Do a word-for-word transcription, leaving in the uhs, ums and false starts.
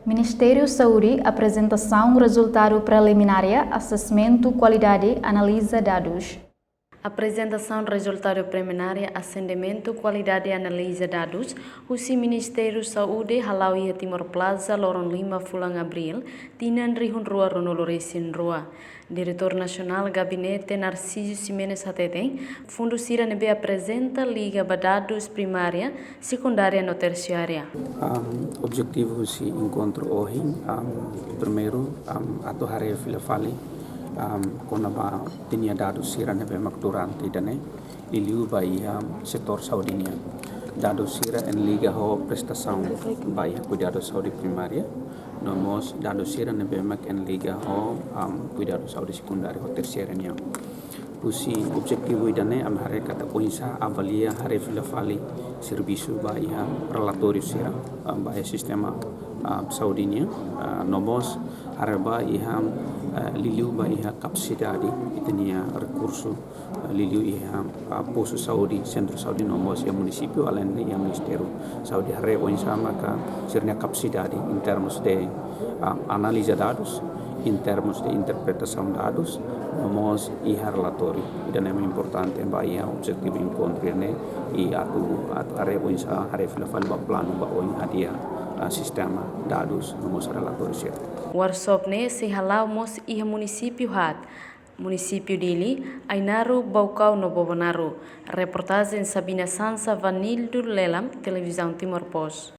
Ministériu Saúde, aprezentasaun rezultadu preliminariu asesmentu kualidade analiza dadus. Aprezentasaun rezultadu preliminariu asesmentu kualidade analiza dadus husi Ministériu Saúde hala'o iha Timor Plaza loron lima fulan Abríl, tinan rihun rua ruanulu resin rua. Diretór Nasionál Gabinete Narcísio Ximenes hateten, fundu sira ne'ebé aprezenta liga ba dadus primária, sekundária no tersiária. Am, objetivu husi enkontru ohin, am, primeiru, am, atu haree fila fali, am, kona-ba ita-nia dadus sira ne'ebé mak durante ida-ne'e, liuliu ba iha setór saúde nian. Dadus sira ne'ebé liga ho prestasaun ba iha kuidadu saúde primária, no mós dadus sira ne'ebé mak liga ho, am, kuidadu saúde sekundária ho tersiária nian. Husi objetivu ida-ne'e, ami haree katak oinsá avalia, haree fila fali servisu ba iha relatóriu sira, am, ba iha sistema, am, saúde nian, ah, no mós haree ba iha, eh, liuliu ba iha kapasidade ita-nia rekursu, eh, liuliu iha, ah, postu saúde, sentru saúde no mós iha munisípiu, alende iha Ministériu Saúde, haree oinsá maka sira-nia kapasidade em termos de, ah, analiza dadus, em termos de interpretasaun dadus, no mós iha relatóriu. Ida-ne'e importante ba iha objetivu enkontru ne'e, i atu, atu haree oinsá, haree fila fali ba planu ba oin hadi'a, ah, sistema dadus no mós relatóriu sira. Workshop ne'e sei hala'o mós iha munisípiu haat, munisípiu Dili, Ainaro, Baucau no Bobonaro. Reportajen Sabina Sansa, Vanildo Lelam, Televizaun Timor Post.